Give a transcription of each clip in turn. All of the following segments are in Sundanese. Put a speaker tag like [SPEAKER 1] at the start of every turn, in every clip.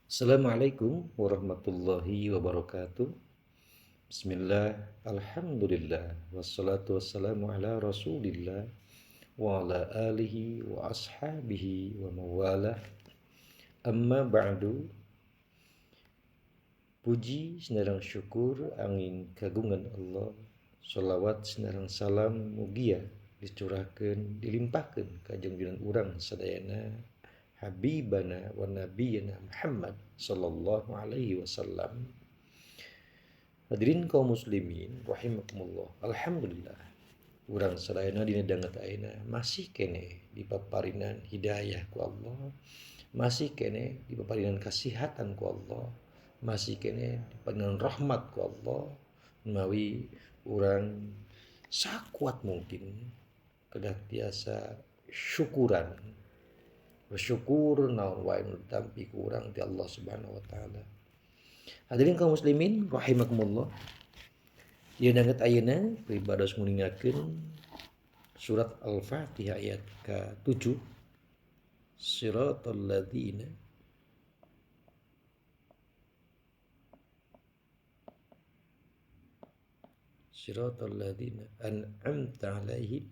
[SPEAKER 1] Assalamualaikum warahmatullahi wabarakatuh. Bismillah, alhamdulillah, wassalatu wassalamu ala rasulillah wa ala alihi wa ashabihi wa mawalah. Amma ba'du. Puji sinareng syukur angin kagungan Allah. Sholawat sinareng salam mugia dicurahkeun dilimpahkeun ka junjungan urang sadayana Habibana wa nabiyana Muhammad sallallahu alaihi wasallam. Hadirin kaum muslimin rahimakumullah. Alhamdulillah urang sadayana dina danget ayeuna masih keneh dipaparinan hidayah ku Allah, masih keneh dipaparinan kasihatan ku Allah, masih keneh dipaparinan rahmat ku Allah. Mawi urang sakuat mungkin kedah tiasa syukuran, bersyukur naon wae nu ditampi ku urang ti Allah Subhanahu wa taala. Hadirin kaum muslimin rahimakumullah. Ieu danget ayeuna pribados nguningakeun surat Al-Fatihah ayat ka-7. Siratal ladzina an'amta 'alaihim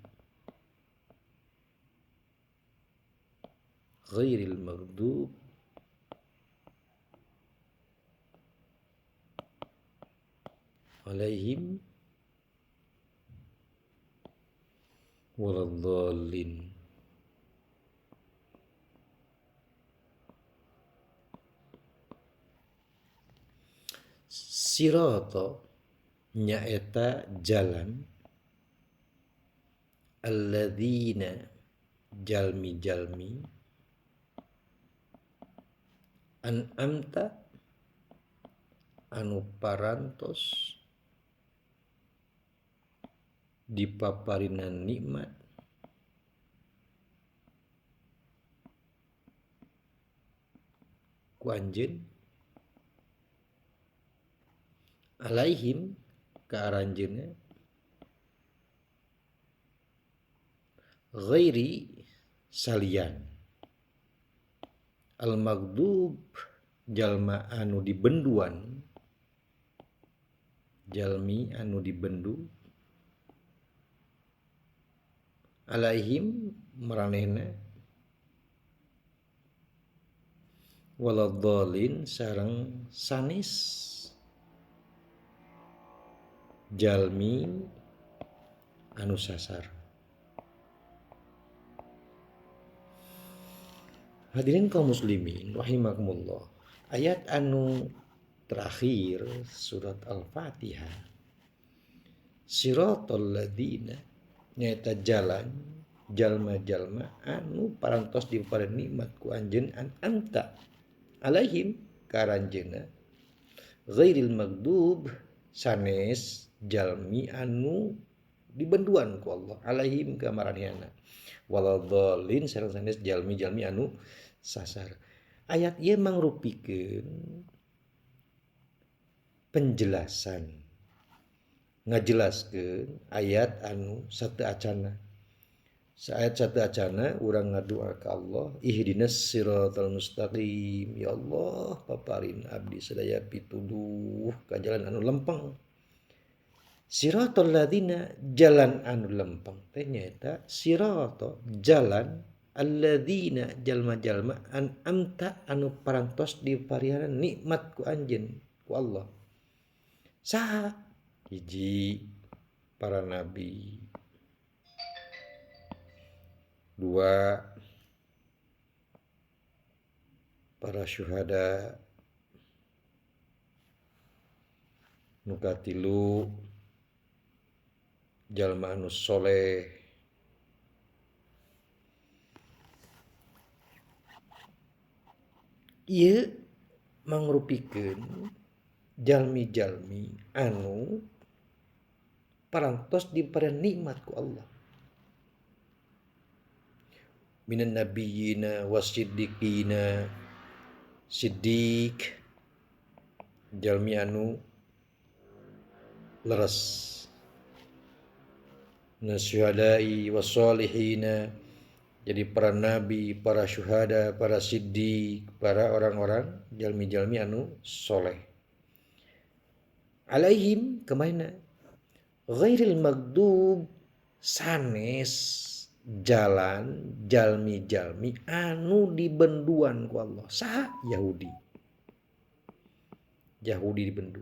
[SPEAKER 1] ghairil maghdub alaihim waladdallin. Sirata nyaeta jalan, alladzina jalmi-jalmi, an'amta anu parantos dipaparinan nikmat ku anjeun, alaihim ka aranjeunna, ghairi salian, al-maghdub jalma anu dibenduan, jalmi anu dibendu, alaihim maranehna, waladhdallin sareng sanes jalmi anu sasar. Hadirin kaum muslimin rahimakumullah. Ayat anu terakhir surat Al-Fatihah, siratal ladzina nyaeta jalan jalma-jalma anu parantos dipaparinan nikmat ku anjeun, an'amta alaihim ka aranjeunna, ghairil maghdub sanes jalmi anu dibenduan ku Allah, alaihim ka maranehna, waladhdallin sareng sanes jalmi-jalmi anu sasar. Ayat ieu mangrupikeun penjelasan, ngajelaskeun ayat anu sateuacana. Saayat sateuacana urang ngadua ka Allah, ihdinas siratal mustaqim, ya Allah paparin abdi sadaya pituduh ka jalan anu lempeng. Siratal ladzina jalan anu lempeng teh nyaeta sirata jalan alladzina jalma-jalma an'amta anu parantos diparihanan nikmat ku anjeun ku Allah. Saha? Hiji, para nabi. Dua, para syuhada. Nu katilu, jalma anu soleh. Ieu mangrupikeun jalmi-jalmi anu parantos diparihan nikmat ku Allah. Minan nabiyina wasiddiqina, siddiq jalmi anu leres, nasyuhadai wasolihina Jadi para nabi, para syuhada, para siddiq, para orang-orang jalmi-jalmi anu soleh. Alaihim kemana? Ghairil maghdub sanes jalan jalmi-jalmi anu dibenduan ku Allah. Saha? Yahudi. Yahudi dibendu.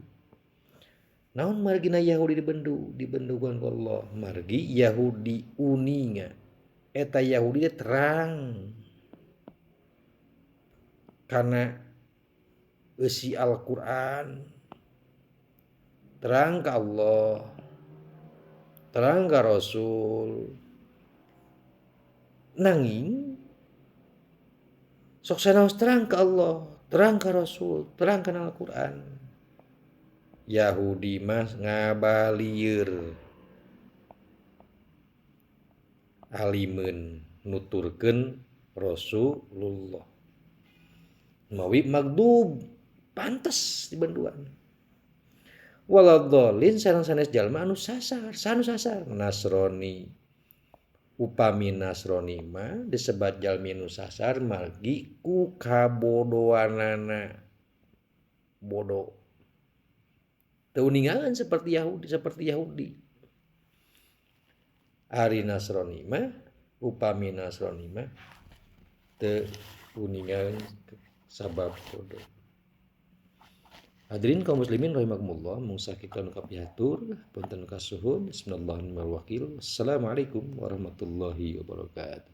[SPEAKER 1] Naon margina Yahudi dibendu? Dibenduan ku Allah. Margi Yahudi uninga. Eta Yahudi terang karena eusi Al-Qur'an, terang ka Allah, terang ka Rasul. Nanging sok sanaos terang ka Allah, terang ka Rasul, terang kana Al-Qur'an. Yahudi mah ngabalieur alimeun nuturkeun Rasulullah. Mawi magdub pantes dibenduan. Waladhdallin sareng sanes jalma anu sasar, sanu sasar Nasrani. Upami Nasrani mah disebat jalmi nu sasar margi ku kabodoanana. Bodoh. Teu uningaeun seperti Yahudi, seperti Yahudi. Ari Nasrani mah upami Nasrani mah teu uningaeun sabab bodoh. Hadirin kaum muslimin rahimakumullah, mungsa kita nu kapihatur, punten kasuhun, bismillahirrahmanirrahim. Assalamualaikum warahmatullahi wabarakatuh.